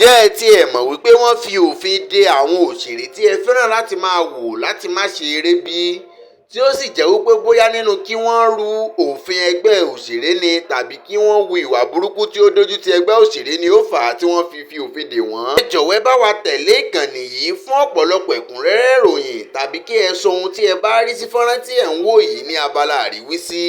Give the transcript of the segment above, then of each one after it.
Ǹjẹ́ ẹ tiẹ̀ mọ̀ wípé wọ́n fi òfin de àwọn òṣèré tí ẹ fẹ́ràn láti máa wò láti má ṣe eré bí? Tí ó sì jẹ́ wípé bóyá nínú kí wọ́n rú òfin ẹgbẹ́ òṣèré ni tàbí kí wọ́n hu ìwà burúkú tí ó dójú ti ẹgbẹ́ òṣèré ni ó fà á tí wọ́n fi fi òfin dè wọ́n. Ẹ jọ̀wọ́, ẹ bá wa tẹ̀lé ìkànnì yìí fún ọ̀pọ̀lọpọ̀ ẹ̀kúnrẹ́rẹ́ ìròyìn, tàbí kí ẹ sọ ohun tí ẹ bá rí sí fọ́nrán tí ẹ̀ ń wò yìí ní abala àríwísí.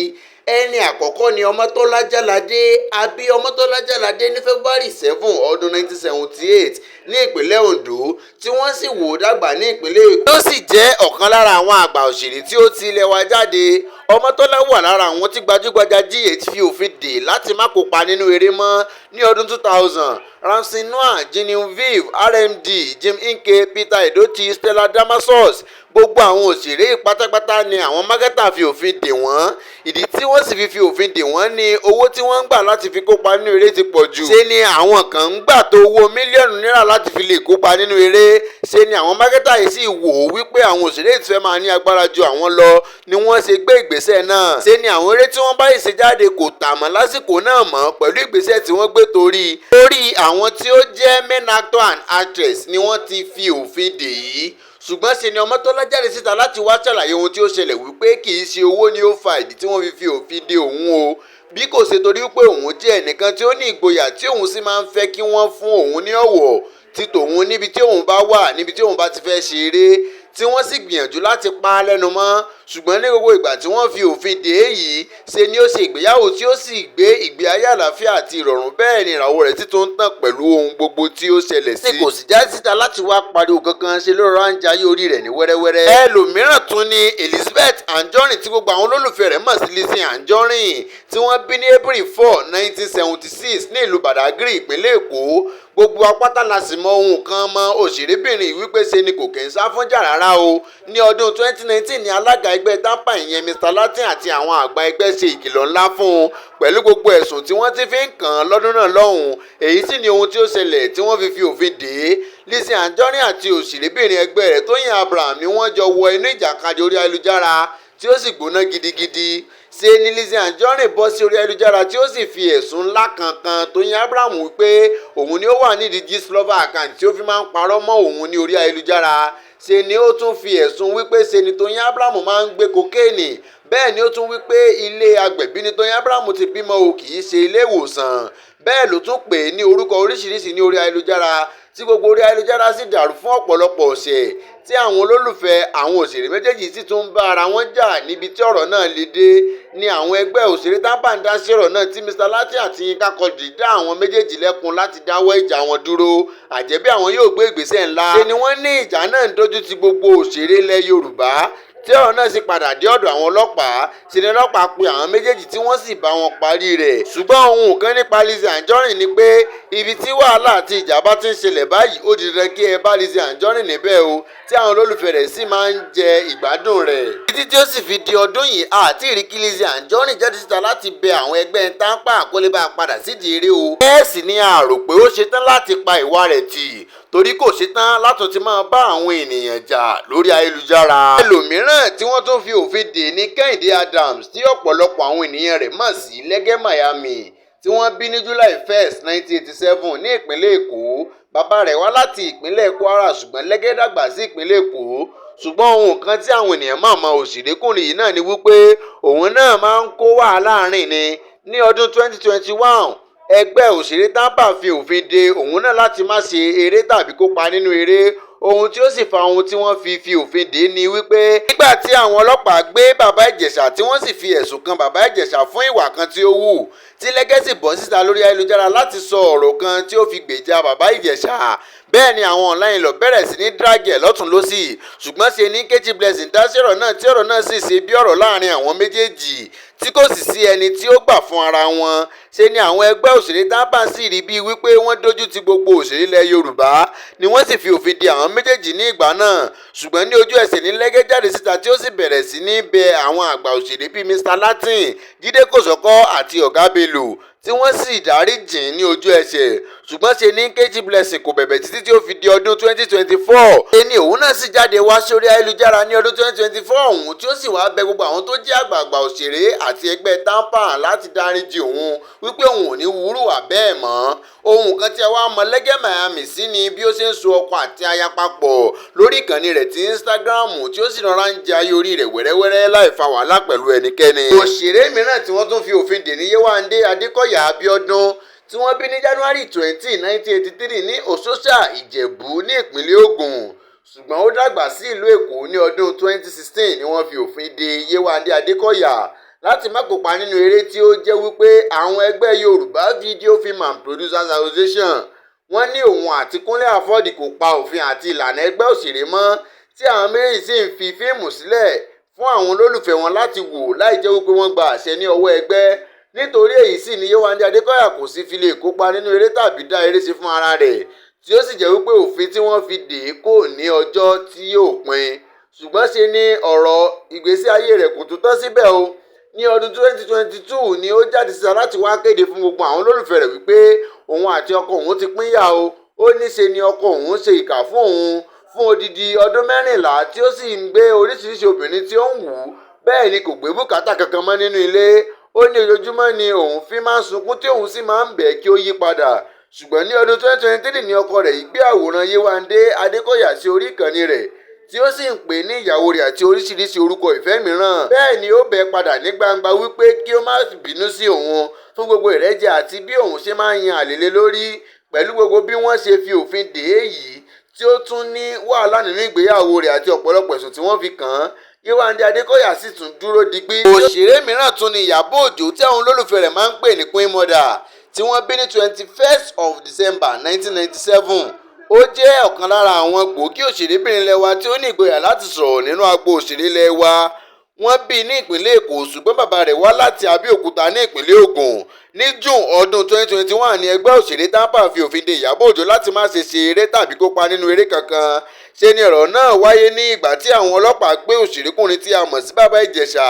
Ẹni àkọ́kọ́ ni Ọmọ́tọ́lá Jáládé. A bí Ọmọ́tọ́lá Jáládé ní February 7, ọdún 1978 ní ìpínlẹ̀ Ondo, tí wọ́n sì wò ó dàgbà ní ìpínlẹ̀ Èkó. Ó sì jẹ́ ọ̀kan lára àwọn àgbà òṣèré tí ó ti ilẹ̀ wa jáde. Ọmọ́tọ́lá wà lára àwọn tí gbajúgbajà GH fi òfin dè láti má kópa nínú eré mọ́ ní ọdún 2000. Ramsey Nouah, Genevieve RMD, Jim Iyke, Peter Edochie, Stella Damasus, gbogbo àwọn òṣèré pátápátá ni àwọn mákẹ́tà fi òfin dè wọ́n. Ìdí tí wọ́n sì fi fi òfin dè wọ́n ní owó tí wọ́n ń gbà láti fi kópa nínú eré ti pọ̀ jù. Ṣe ni àwọn kan ń gbà tó owó mílíọ̀nù náírà láti fi lè kópa nínú eré. Ṣe ni àwọn mákẹ́tà yìí sì wò ó wípé àwọn òṣèré ti fẹ́ máa ní agbára ju àwọn lọ ni wọ́n ṣe gbé ìgbésẹ̀ náà. Ṣe ni àwọn eré tí wọ́n bá ṣe jáde kò tà mọ́ lásìkò náà mọ́ pẹ̀lú ìgbésẹ̀ tí wọ́n gbé, torí àwọn tí ó jẹ́ main actor and actress ni wọ́n ti fi òfin dè yìí. Ṣùgbọ́n ṣe ni Ọmọ́tọ́lá jáde síta láti wá ṣàlàyé ohun tí ó ṣẹlẹ̀, wípé kì í ṣe owó ni ó fa ìdí tí wọ́n fi fi òfin de òun o, bí kò ṣe torí pé òun jẹ́ ẹnìkan tí ó ní ìgboyà, tí òun sì máa ń fẹ́ kí wọ́n fún òun ní ọ̀wọ̀ tí tòun níbi tí òun bá wà, níbi tí òun bá ti fẹ́ ṣe eré, tí wọ́n sì gbìyànjú láti pa á lẹ́nu mọ́. Ṣùgbọ́n ní gbogbo ìgbà tí wọ́n fi òfin dè é yìí, ṣe ni ó ṣe ìgbéyàwó tí ó sì gbé ìgbé ayé àlàáfíà àti ìrọ̀rùn. Bẹ́ẹ̀ ni ìràwọ̀ rẹ̀ sì tún ń tàn pẹ̀lú ohun gbogbo tí ó ṣẹlẹ̀ sí. Kò sì jáde síta láti wá pariwo kankan, ṣe ló rọra ń jayé orí rẹ̀ ní wẹ́rẹ́wẹ́rẹ́. Ẹlòmíràn tún ni Elizabeth Anjorin, tí gbogbo àwọn olólùfẹ́ rẹ̀ mọ̀ sí Lizzy Anjorin, tí wọ́n bí ní April 4, 1976 ní ìlú Badagry, ìpínlẹ̀ Èkó. Gbogbo apáta la sì mọ ohun kan mọ òṣèrébìnrin wípé ṣe ni kò kì í sá fún jà rárá o. Ní ọdún 2019 ní alága ẹgbẹ́ TAMPAN, ìyẹn Mr Latin, àti àwọn àgbà ẹgbẹ́ ṣe ìkìlọ̀ ńlá fún un pẹ̀lú gbogbo ẹ̀sùn tí wọ́n ti fi ń kàn án lọ́dún náà lọ́hùn-ún. Èyí sì ni ohun tí ó ṣẹlẹ̀ tí wọ́n fi fi òfin dè é. Lizzy Anjorin àti òṣèrébìnrin ẹgbẹ́ rẹ̀ Tóyìn Abraham ni wọ́n jọ wọ inú ìjàkadì orí ayélujára tí ó sì gbóná gidigidi. Ṣe ni Lizzy Anjorin bọ́ sí orí ayélujára tí ó sì fi ẹ̀sùn ńlá kan Tóyìn Abraham wípé òun ni ó wà nídìí Gistlover account tí ó fi máa ń parọ́ mọ́ òun ní orí ayélujára. Ṣe ni ó tún fi ẹ̀sùn wípé ṣe ni Tóyìn Abraham máa ń gbé kokéènì. Bẹ́ẹ̀ ni ó tún wípé ilé agbẹ̀bí ni Tóyìn Abraham ti bímọ o, kì í ṣe ilé ìwòsàn. Bẹ́ẹ̀ ló tún pè é ní orúkọ oríṣiríṣi ní orí ayélujára, tí gbogbo orí ayélujára sì dàrú fún ọ̀pọ̀lọpọ̀ ọ̀sẹ̀, tí àwọn olólùfẹ́ àwọn òṣèré méjèèjì sì tún ń bá ara wọn jà. Níbi tí ọ̀rọ̀ náà le dé ni àwọn ẹgbẹ́ òṣèré TAMPAN dá sí ọ̀rọ̀ náà, tí Mr Latin àti Yinka Quadri dá àwọn méjèèjì lẹ́kun láti dáwọ́ ìjà wọn dúró, àjẹ́bí àwọn yóò gbé ìgbésẹ̀ ńlá. Ṣe ni wọ́n ní ìjà náà ń dojú ti gbogbo òṣèré ilẹ̀ Yorùbá, tí ọ̀rọ̀ náà sì padà dé ọ̀dọ̀ àwọn ọlọ́pàá. Ṣe ni ọlọ́pàá pe àwọn méjèèjì tí wọ́n sì bá wọn parí rẹ̀. Ṣùgbọ́n ohun kan nípa Lizzy Anjorin ni pé ibi tí wàhálà àti ìjà bá ti ń ṣẹlẹ̀ báyìí, ó di dandan kí ẹ bá Lizzy Anjorin níbẹ̀ o, tí àwọn olólùfẹ́ rẹ̀ sì máa ń jẹ ìgbádùn rẹ̀. Títí tí ó sì fi di ọdún yìí, àti ìrí kí Lizzy Anjorin jáde síta láti bẹ àwọn ẹgbẹ́ TAMPAN kó lè bá a padà sídìí eré o. Bẹ́ẹ̀ sì ni a rò pé ó ṣetán láti pa ìwà rẹ̀ tì, torí kò ṣetán látún ti máa bá àwọn ènìyàn jà lórí ayélujára. Ẹlòmíràn tí wọ́n tún fi òfin dè ní Kẹ́hìndé Adams, tí ọ̀pọ̀lọpọ̀ àwọn ènìyàn rẹ̀ mọ̀ sí Lẹ́gẹ́ Miami, tí wọ́n bí ní July 1, 1987 ní ìpínlẹ̀ Èkó. Bàbá rẹ̀ wá láti ìpínlẹ̀ Kwara, ṣùgbọ́n Lẹ́gẹ́ dàgbà sí ìpínlẹ̀ Èkó. Ṣùgbọ́n ohun kan tí àwọn ènìyàn mọ̀ mọ́ òṣèrékùnrin yìí náà ni wípé òun náà máa ń kó wàhálà rìn ni. Ní ọdún 2021, ẹgbẹ́ òṣèré TAMPAN fi òfin de òun náà láti má ṣe eré tàbí kópa nínú eré. Ohun tí ó sì fa ohun tí wọ́n fi fi òfin dè é ni wípé nígbà tí àwọn ọlọ́pàá gbé Bàbá Ìjẹ̀ṣà, tí wọ́n sì fi ẹ̀sùn kan Bàbá Ìjẹ̀ṣà fún ìwà kan tí ó hù, tí Lẹ́gẹ́ sì bọ́ síta lórí ayélujára láti sọ ọ̀rọ̀ kan tí ó fi gbèjà Bàbá Ìjẹ̀ṣà. Bẹ́ẹ̀ ni àwọn online lọ bẹ̀rẹ̀ sí ní drag ẹ̀ lọ́tún lọ́sì. Ṣùgbọ́n ṣe ní Nkechi Blessing dá sí ọ̀rọ̀ náà, tí ọ̀rọ̀ náà sì ṣe bí ọ̀rọ̀ láàrin àwọn méjèèjì, tí kò sì sí ẹni tí ó gbà fún ara wọn. Ṣe ni àwọn ẹgbẹ́ òṣèré TAMPAN sì rí bíi wípé wọ́n dójú ti gbogbo òṣèré ilẹ̀ Yorùbá ni wọ́n sì fi òfin de àwọn méjèèjì ní ìgbà náà. Ṣùgbọ́n ní ojú ẹsẹ̀ ní Lẹ́gẹ́ jáde síta, tí ó sì bẹ̀rẹ̀ sí ní bẹ àwọn àgbà òṣèré bíi Mr Latin, Jídé Kòsọ́kọ́ àti Ọ̀gá Bello, tí wọ́n sì dárí jìn ní ojú ẹsẹ̀. Ṣùgbọ́n ṣe ní Nkechi Blessing kò bẹ̀bẹ̀ títí tí ó fi di ọdún 2024. Ṣe ni òun náà sì jáde wá sórí ayélujára ní ọdún 2024 ọ̀hún, tí ó sì wá bẹ gbogbo àwọn tó jẹ́ àgbààgbà òṣèré àti ẹgbẹ́ TAMPAN láti dáríjì òun, wípé òun ò ní wúrú wà bẹ́ẹ̀ mọ́. Ohun kan tí a wá mọ Lẹ́gẹ́ Miami sí ni bí ó ṣe ń so ọkọ àti aya papọ̀ lórí ìkànnì rẹ̀ ti Instagram, tí ó sì rọra ń jẹ ayé orí rẹ̀ wẹ́rẹ́wẹ́rẹ́ láì fa wàhálà pẹ̀lú ẹnikẹ́ni. Òṣèré mìíràn tí wọ́n tún fi òfin dè ní Yéwándé Adékọ̀yà Abíọ́dún, tí wọ́n bí ní January 20, 1983 ní Òṣòṣà, Ìjẹ̀bú ní ìpínlẹ̀ Ògùn, ṣùgbọ́n ó dàgbà sí ìlú Èkó. Ní ọdún 2016 ni wọ́n fi òfin de Yéwándé Adékọ̀yà láti má kópa nínú eré, tí ó jẹ́ wípé àwọn ẹgbẹ́ Yorùbá Video Film and Producers Association wọ́n ní òun àti Kúnlé Afod kò pa òfin àti ìlànà ẹgbẹ́ òṣèré mọ́, tí àwọn méjèèjì sì ń fi fíìmù sílẹ̀ fún àwọn olólùfẹ́ wọn láti wò láì jẹ́ wípé wọ́n gba àṣẹ ní ọwọ́ ẹgbẹ́. Nítorí èyí sì ni Yéwándé Adékọ̀yà kò sì fi lè kópa nínú eré tàbí dá eré ṣe fún ara rẹ̀, tí ó sì jẹ́ wípé òfin tí wọ́n fi dè é kò ní ọjọ́ tí yóò pin. Ṣùgbọ́n ṣe ni ọ̀rọ̀ ìgbésí ayé rẹ̀ kò tún tán síbẹ̀ o. Ní ọdún 2022 ni ó jáde síta láti wá kéde fún gbogbo àwọn olólùfẹ́ rẹ̀ wípé òun àti ọkọ òun ti pínyà o. Ó ní ṣe ni ọkọ òun ṣe ìkà fún òun fún odidi ọdún 14, tí ó sì ń gbé oríṣiríṣi obìnrin tí ó ń wù ú, bẹ́ẹ̀ ni kò gbé bùkátà kankan mọ́ nínú ilé. Ó ní ojoojúmọ́ ni òun fi máa ń sunkún, tí òun sì máa ń bẹ̀ kí ó yí padà. Ṣùgbọ́n ní ọdún 2023 ni ọkọ rẹ̀ yìí gbé àwòrán Yéwándé Adékọ̀yà sí orí ìkànnì rẹ̀, tí ó sì ń pè ní ìyàwó rẹ̀ àti oríṣiríṣi orúkọ ìfẹ́ mìíràn. Bẹ́ẹ̀ ni ó bẹ̀ padà ní gbangba wípé kí ó má bínú sí òun fún gbogbo ìrẹ́jẹ àti bí òun ṣe máa ń yan àlè lé lórí. Pẹ̀lú gbogbo bí wọ́n ṣe fi òfin dè é yìí, tí ó tún ní wàhálà nínú ìgbéyàwó rẹ̀ àti ọ̀pọ̀lọpọ̀ ẹ̀sùn tí wọ́n fi kàn án, Yéwándé Adékọ̀yà sì tún dúró digbí. Òṣèré mìíràn tún ni Ìyábọ̀ Òjó, tí àwọn olólùfẹ́ rẹ̀ máa ń pè ní Queen Mother, tí wọ́n bí ní 21st of December 1997. Ó jẹ́ ọ̀kan lára àwọn gbòógì òṣèrébìnrin ilẹ̀ wa tí ó ní ìgboyà láti sọ̀rọ̀ nínú agbo òṣèré ilẹ̀ wa. Wọ́n bí i ní ìpínlẹ̀ Èkó, ṣùgbọ́n bàbá rẹ̀ wá láti Abẹ́òkúta ní ìpínlẹ̀ Ògùn. Ní June ọdún 2021 ni ẹgbẹ́ òṣèré TAMPAN fi òfin de Ìyábọ̀ Òjó láti má ṣe ṣe eré tàbí kópa nínú eré kankan. Ṣe ni ọ̀rọ̀ náà wáyé ní ìgbà tí àwọn ọlọ́pàá gbé òṣèrékùnrin tí a mọ̀ sí Bàbá Ìjẹ̀ṣà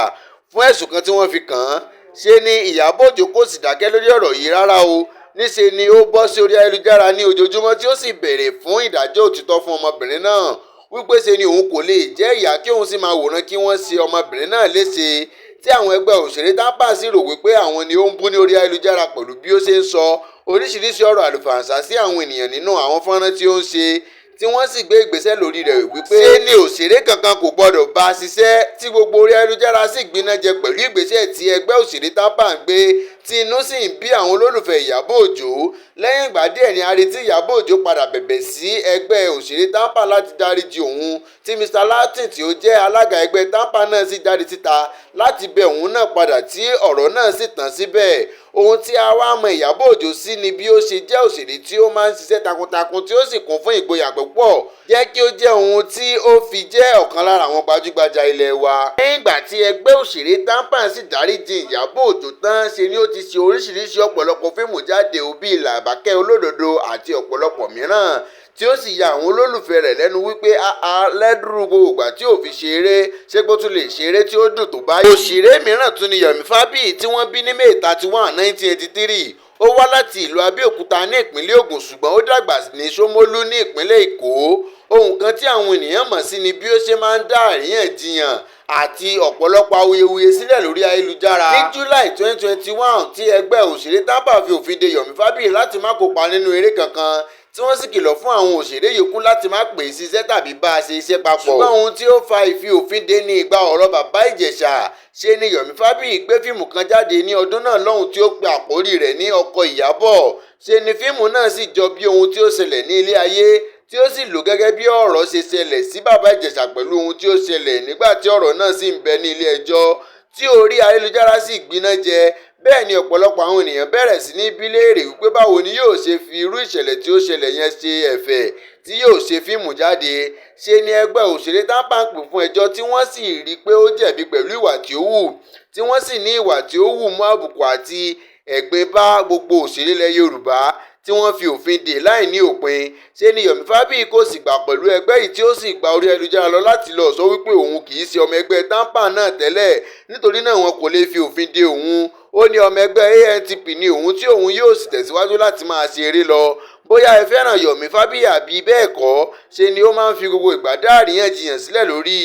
fún ẹ̀sùn kan tí wọ́n fi kàn án. Ṣe ni Ìyábọ̀ Òjó kò sì dákẹ́ lórí ọ̀rọ̀ yìí rárá o. Níṣe ni ó bọ́ sí orí ayélujára ní ojoojúmọ́, tí ó sì béèrè fún ìdájọ́ òtítọ́ fún ọmọbìnrin náà, wípé ṣe ni òun kò lè jẹ́ ìyá kí òun sì máa wòran kí wọ́n ṣe ọmọbìnrin náà léṣe, tí àwọn ẹgbẹ́ òṣèré TAMPAN sì rò wípé àwọn ni ó ń bú ní orí ayélujára pẹ̀lú bí ó ṣe ń sọ oríṣiríṣi ọ̀rọ̀ àlùfàǹṣá sí àwọn ènìyàn nínú àwọn fọ́nrán tí ó ń ṣe, tí wọ́n sì gbé ìgbésẹ̀ lórí rẹ̀ wípé ṣé ni òṣèré kankan kò gbọ́dọ̀ bá a ṣiṣẹ́, tí gbogbo orí ayélujára sì gbiná jẹ pẹ̀lú ìgbésẹ̀ tí ẹgbẹ́ òṣèré TAMPAN gbé, tí inú sì ń bí àwọn olólùfẹ́ Ìyábọ̀ Òjó. Lẹ́yìn ìgbà díẹ̀ ni a retí Ìyábọ̀ Òjó padà bẹ̀bẹ̀ sí ẹgbẹ́ òṣèré TAMPAN láti dáríjì òun, tí Mr Latin, tí ó jẹ́ alága ẹgbẹ́ TAMPAN náà, sì jáde síta láti bẹ òun náà padà, tí ọ̀rọ̀ náà sì tán síbẹ̀. Ohun tí a wá mọ Ìyábọ̀ Òjó sí ni bí ó ṣe jẹ́ òṣèré tí ó máa ń ṣiṣẹ́ takuntakun, tí ó sì kún fún ìgboyà púpọ̀, jẹ́ kí ó jẹ́ ohun tí ó fi jẹ́ ọ̀kan lára àwọn gbajúgbajà ilẹ̀ wa. Lẹ́yìn ìgbà tí ẹgbẹ́ òṣèré TAMPAN sì dáríjì Ìyábọ̀ Òjó tán, ṣe ni ó ti ṣe oríṣiríṣi ọ̀pọ̀lọpọ̀ fíìmù jáde o, bíi Làbákẹ́ Olódodo àti ọ̀pọ̀lọpọ̀ mìíràn, tí ó sì ya àwọn olólùfẹ́ rẹ̀ lẹ́nu wípé áá lẹ́dúrú gbogbo ìgbà tí ò fi ṣe eré, ṣé kó tún lè ṣe eré tí ó dùn tó báyìí. Òṣèré mìíràn tún ni Yomi Fabiyi, tí wọ́n bí ní May 31, 1983. Ó wá láti ìlú Abẹ́òkúta ní ìpínlẹ̀ Ògùn, ṣùgbọ́n ó dàgbà ní Ṣómólú ní ìpínlẹ̀ Èkó. Ohun kan tí àwọn ènìyàn mọ̀ sí ni bí ó ṣe máa ń dá àríyànjiyàn àti ọ̀pọ̀lọpọ̀ awuyewuye sílẹ̀ lórí ayélujára. Ní July 2021 tí ẹgbẹ́ òṣèré TAMPAN fi òfin de Yomi Fabiyi láti má kópa nínú eré kankan, tí wọ́n sì kìlọ̀ fún àwọn òṣèré yòókù láti má pè é ṣiṣẹ́ tàbí bá a ṣe iṣẹ́ papọ̀. Ṣùgbọ́n ohun tí ó fa ìfi òfin dè ní ìgbà ọ̀rọ̀ Bàbá Ìjẹ̀ṣà. Ṣe ni Yomi Fabiyi gbé fíìmù kan jáde ní ọdún náà lọ́hùn tí ó pe àkórí rẹ̀ ní Ọkọ Ìyábọ̀. Ṣe ni fíìmù náà sì jọ bí ohun tí ó ṣẹlẹ̀ ní ilé ayé, tí ó sì lò gẹ́gẹ́ bí ọ̀rọ̀ ṣe ṣẹlẹ̀ sí Bàbá Ìjẹ̀ṣà pẹ̀lú ohun tí ó ṣẹlẹ̀ nígbà tí ọ̀rọ̀ náà sì ń bẹ ní ilé ẹjọ́, tí orí ayélujára sì gbiná jẹ. Bẹ́ẹ̀ ni ọ̀pọ̀lọpọ̀ àwọn ènìyàn bẹ̀rẹ̀ sí ní bi léèrè wípé báwo ni yóò ṣe fi irú ìṣẹ̀lẹ̀ tí ó ṣẹlẹ̀ yẹn ṣe ẹ̀fẹ̀ tí yóò ṣe fíìmù jáde. Ṣe ni ẹgbẹ́ òṣèré TAMPAN pè fún ẹjọ́, tí wọ́n sì rí i pé ó jẹ̀bi pẹ̀lú ìwà tí ó hù, tí wọ́n sì ní ìwà tí ó hù mú àbùkù àti ẹ̀gbin bá gbogbo òṣèré ilẹ̀ Yorùbá, tí wọ́n fi òfin dè láì ní òpin. Ṣe ni Yomi Fabiyi kò sì gbà pẹ̀lú ẹgbẹ́ yìí, tí ó sì gba orí ayélujára lọ láti lọ sọ wípé òun kì í ṣe ọmọ ẹgbẹ́ TAMPAN náà tẹ́lẹ̀, nítorí náà wọn kò lè fi òfin de òun. Ó ní ọmọ ẹgbẹ́ ANTP ní òun, tí òun yóò sì tẹ̀síwájú láti máa ṣe eré lọ. Bóyá ẹ fẹ́ràn Yomi Fabiyi àbí bẹ́ẹ̀ kọ́, ṣe ni ó máa ń fi gbogbo ìgbà dá àríyànjiyàn sílẹ̀ lórí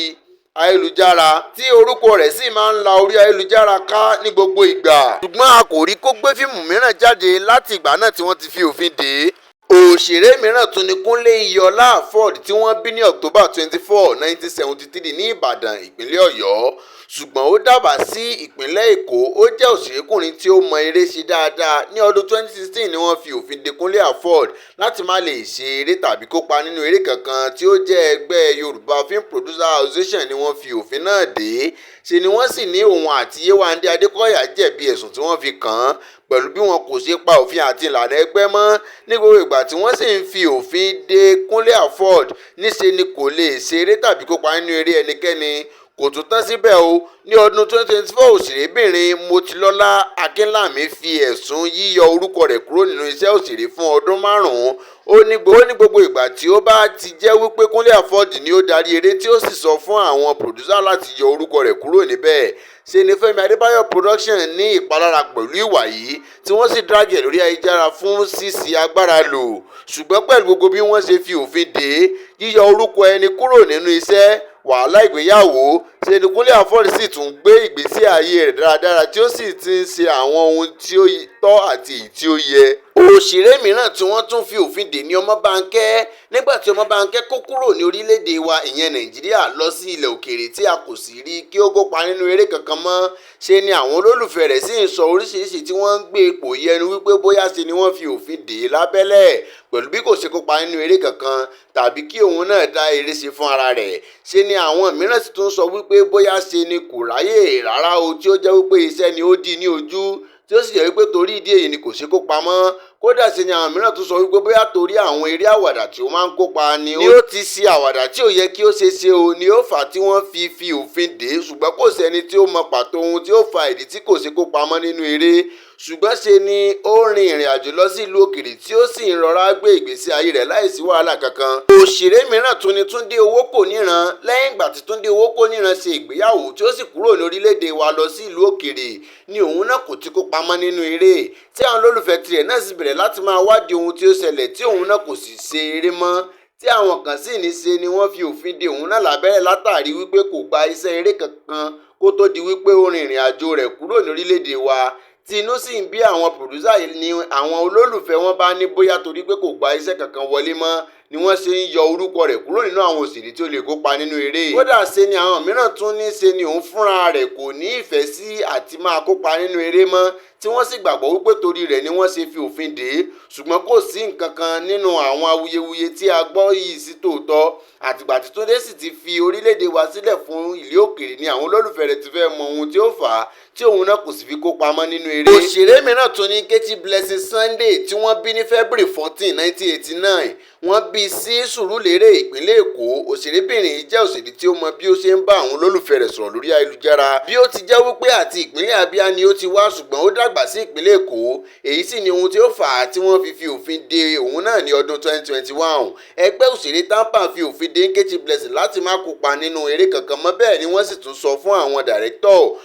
ayélujára, tí orúkọ rẹ̀ sì máa ń la orí ayélujára ká ní gbogbo ìgbà. Ṣùgbọ́n a kò rí kó gbé fíìmù mìíràn jáde láti ìgbà náà tí wọ́n ti fi òfin dè é. Òṣèré mìíràn tún ni Kúnlé Iyọlá Afod tí wọ́n bí ní October 24, 1973 ní Ìbàdàn, ìpínlẹ̀ Ọ̀yọ́, ṣùgbọ́n ó dàgbà sí ìpínlẹ̀ Èkó. Ó jẹ́ òṣèrékùnrin tí ó mọ eré ṣe dáadáa. Ní ọdún 2016 ni wọ́n fi òfin de Kúnlé Afod láti má lè ṣe eré tàbí kópa nínú eré kankan, tí ó jẹ́ ẹgbẹ́ Yorùbá Film Producers Association ni wọ́n fi òfin náà dè. Ṣe ni wọ́n sì ní òun àti Yéwándé Adékọ̀yà jẹ̀bi ẹ̀sùn tí wọ́n fi kàn án pẹ̀lú bí wọn kò ṣe pa òfin àti ìlànà ẹgbẹ́ mọ́. Ní gbogbo ìgbà tí wọ́n sì ń fi òfin de Kúnlé Afod, níṣe ni kò lè ṣe eré tàbí kópa nínú eré ẹnikẹ́ni. Kò tún tán síbẹ̀ o. Ní ọdún 2024, òṣèrébìnrin Mọtilọ́lá Akínlámì fi ẹ̀sùn yíyọ orúkọ rẹ̀ kúrò nínú iṣẹ́ òṣèré fún ọdún 5. Ó ní gbogbo ìgbà tí ó bá ti jẹ́ wípé Kúnlé Afod ni ó darí eré tí ó sì sọ fún àwọn pòdúsà láti yọ orúkọ rẹ̀ kúrò níbẹ̀. Ṣe ni Fẹ́mi Adébáyọ̀ Production ní ìpalára pẹ̀lú ìwà yìí, tí wọ́n sì drag ẹ̀ lórí ayélujára fún ṣíṣi agbára lò. Ṣùgbọ́n pẹ̀lú gbogbo bí wọ́n ṣe fi òfin dè é, yíyọ orúkọ ẹni kúrò nínú iṣẹ́, wàhálà ìgbéyàwó, ṣe ni Kúnlé Afod sì tún gbé ìgbésí ayé rẹ̀ dáradára tí ó sì ti ń ṣe àwọn ohun tí ó tọ́ àti èyí tí ó yẹ. Òṣèré mìíràn tí wọ́n tún fi òfin dè ní Ọmọbánkẹ́. Nígbà tí Ọmọbánkẹ́ kó kúrò ní orílẹ̀-èdè wa, ìyẹn Nàìjíríà, lọ sí ilẹ̀ òkèèrè tí a kò sì rí kí ó kópa nínú eré kankan mọ́, ṣe ni àwọn olólùfẹ́ rẹ̀ sì ń sọ oríṣiríṣi tí wọ́n ń gbé ipò yẹnu wípé bóyá ṣe ni wọ́n fi òfin dè é lábẹ́lẹ̀ pẹ̀lú bí kò ṣe kópa nínú eré kankan tàbí kí òun náà dá eré ṣe fún ara rẹ̀. Ṣe ni àwọn mìíràn sì tún sọ wípé bóyá ṣe ni kò ráyè rárá o, tí ó jẹ́ wípé iṣẹ́ ni ó dí ní ojú, tí ó sì jẹ́ wípé torí ìdí èyí ni kò ṣe kópa mọ́. Kódà ṣe ni àwọn mìíràn tún sọ wípé bóyá torí àwọn eré àwàdà tí ó máa ń kópa ni ó ti ṣe àwàdà tí ò yẹ kí ó ṣe ṣe o, ni ó fà á tí wọ́n fi fi òfin dè é. Ṣùgbọ́n kò sẹ́ni tí ó mọ pàtó ohun tí ó fa ìdí tí kò ṣe kópa mọ́ nínú eré. Ṣùgbọ́n ṣe ni ó rin ìrìn àjò lọ sí ìlú òkèèrè tí ó sì ń rọra gbé ìgbésí ayé rẹ̀ láìsí wàhálà kankan. Òṣèré mìíràn tún ni Túndé Owókòníran. Lẹ́yìn ìgbà tí Túndé Owókòníran ṣe ìgbéyàwó tí ó sì kúrò ní orílẹ̀-èdè wa lọ sí ìlú òkèèrè ni òun náà kò ti kópa mọ́ nínú eré, tí àwọn olólùfẹ́ tirẹ̀ náà sì bẹ̀rẹ̀ láti máa wádìí ohun tí ó ṣẹlẹ̀ tí òun náà kò sì ṣe eré mọ́, tí àwọn kan sì ní ṣe ni wọ́n fi òfin de òun náà lábẹ́lẹ̀ látàrí wípé kò gba iṣẹ́ eré kankan kó tó di wípé ó rin ìrìn àjò rẹ̀ kúrò ní orílẹ̀-èdè wa, tí inú sì ń bí àwọn pòdúsà ní àwọn olólùfẹ́ wọn bá ní bóyá torí pé kò gba iṣẹ́ kankan wọlé mọ́ ni wọ́n ṣe ń yọ orúkọ rẹ̀ kúrò nínú àwọn òṣèré tí ó lè kópa nínú eré. Kódà ṣe ni àwọn mìíràn tún ní ṣe ni òun fúnra rẹ̀ kò ní ìfẹ́ sí àti máa kópa nínú eré mọ́, tí wọ́n sì gbàgbọ́ wípé torí rẹ̀ ni wọ́n ṣe fi òfin dè é. Ṣùgbọ́n kò sí nǹkan kan nínú àwọn awuyewuye tí a gbọ́ yìí sí tòótọ́. Àtìgbà tí Túndé sì ti fi orílẹ̀-èdè wa sílẹ̀ fún ìlú òkèèrè ni àwọn olólùfẹ́ rẹ̀ ti fẹ́ mọ ohun tí ó fà á tí òun náà kò sì fi kópa mọ́ nínú eré. Òṣèré mìíràn tún ní Nkechi Blessing Sunday tí wọ́n bí ní February 14, 1989. Wọ́n bí sí Sùúrùlérè, ìpínlẹ̀ Èkó. Òṣèrébìnrin yìí jẹ́ òṣèré tí ó mọ bí ó ṣe ń bá àwọn olólùfẹ́ rẹ̀ sọ̀rọ̀ lórí ayélujára. Bí ó ti jẹ́ wípé àti ìpínlẹ̀ Abia ni ó ti wá, ṣùgbọ́n ó dàgbà sí ìpínlẹ̀ Èkó. Èyí sì ni ohun tí ó fà á tí wọ́n fi fi òfin de òun náà ní ọdún 2021. Ẹgbẹ́ òṣèré TAMPAN fi òfin de Nkechi Blessing láti má kópa nínú eré kankan mọ́, bẹ́ẹ̀ ni wọ́n sì tún sọ fún àwọn dàrẹ́tọ̀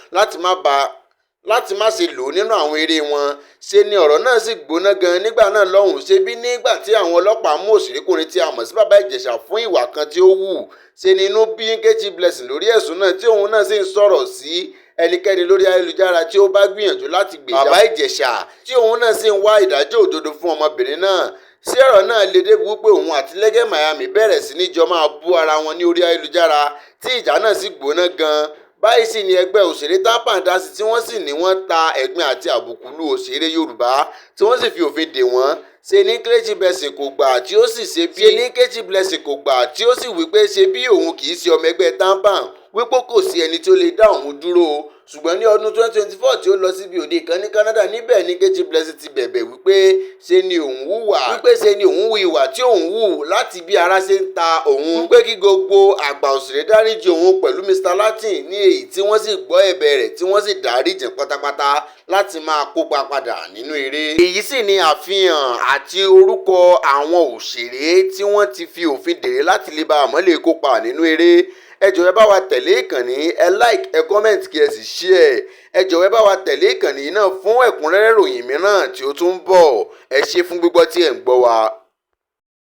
láti má ṣe lò ó nínú àwọn eré wọn. Ṣe ni ọ̀rọ̀ náà sì gbóná gan nígbà náà lọ́hùn-ún, ṣe bí nígbà tí àwọn ọlọ́pàá mú òṣèrékùnrin tí a mọ̀ sí Bàbá Ìjẹ̀ṣà fún ìwà kan tí ó hù. Ṣe ni inú bí Nkechi Blessing lórí ẹ̀sùn náà, tí òun náà sì ń sọ̀rọ̀ sí ẹnikẹ́ni lórí ayélujára tí ó bá gbìyànjú láti gbèjà Bàbá Ìjẹ̀ṣà, tí òun náà sì ń wá ìdájọ́ òdodo fún ọmọbìnrin náà. Sí ọ̀rọ̀ náà lè débi wípé òun àti Lẹ́gẹ́ Miami bẹ̀rẹ̀ sí ní jọ máa bú ara wọn ní orí ayélujára, tí ìjà náà sì gbóná gan. Báyìí sì ni ẹgbẹ́ òṣèré TAMPAN dá sí, tí wọ́n sì ní wọ́n ta ẹ̀gbin àti àbùkù lu òṣèré Yorùbá, tí wọ́n sì fi òfin dè wọ́n. Ṣe ní Nkechi Blessing kò gbà tí ó sì ṣe bí ṣe ní Nkechi Blessing kò gbà tí ó sì wípé ṣe bí òun kì í ṣe ọmọ ẹgbẹ́ TAMPAN, wípé kò sí ẹni tí ó lè dá òun dúró. Ṣùgbọ́n ní ọdún 2024 tí ó lọ síbi òde kan ní Canada, níbẹ̀ ní Nkechi Blessing ti bẹ̀bẹ̀ wípé ṣe ni òun hùwà wípé ṣe ni òun hu ìwà tí òun hù láti bí ara ṣe ń ta òun, wípé kí gbogbo àgbà òṣèré dáríjì òun pẹ̀lú Mr Latin, ní èyí tí wọ́n sì gbọ́ ẹ̀bẹ̀ rẹ̀ tí wọ́n sì dáríjì pátápátá láti máa kópa padà nínú eré. Èyí sì ni àfihàn àti orúkọ àwọn òṣèré tí wọ́n ti fi òfin dè láti lè bá àmọ́ lè kópa nínú eré. Ẹ jọ̀wọ́, ẹ bá wa tẹ̀lé ìkànnì, ẹ like, ẹ comment, kí ẹ sì share. Ẹ jọ̀wọ́, ẹ bá wa tẹ̀lé ìkànnì náà fún ẹ̀kúnrẹ́rẹ́ ìròyìn mìíràn tí ó tún ń bọ̀. Ẹ ṣé fún gbígbọ́ tí ẹ̀ ń gbọ́ wa.